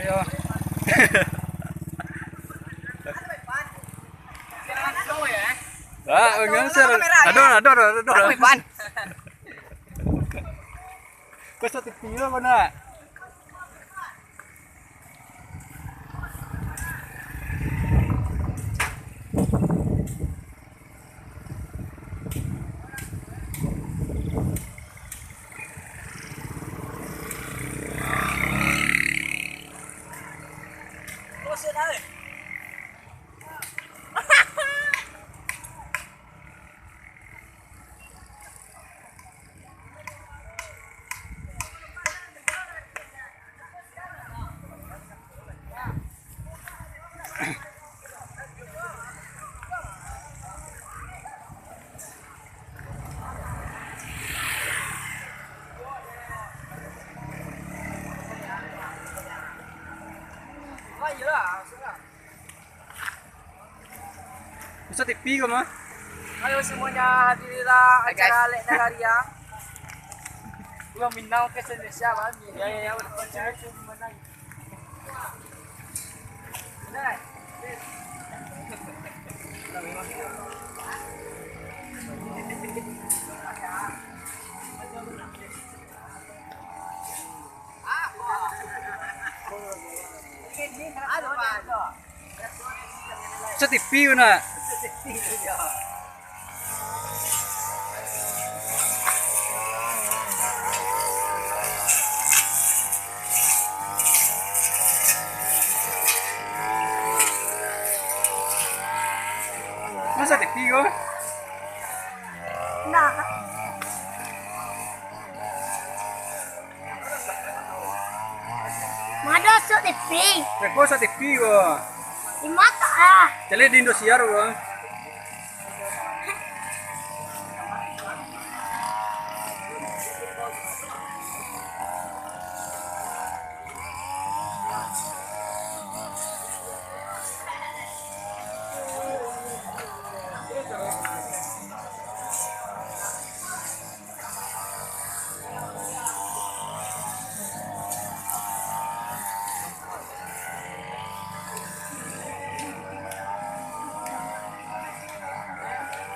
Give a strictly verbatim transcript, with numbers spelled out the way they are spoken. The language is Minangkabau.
Yo. Ah, enggak sih. Ado, ado, ado, ado. Kau satu kilo kau nak? Bisa T V ko mah. Halo semuanya, hadirilah acara Lek Nagari ya. Gua Minang ke Indonesia, Bang. Ya, ya, ya, udah. Bisa T V ko nak. Masa T V ko? Nah. Mada sok T V. Reko sa T V ko. Di mata lah. Cale di Indosiar ko.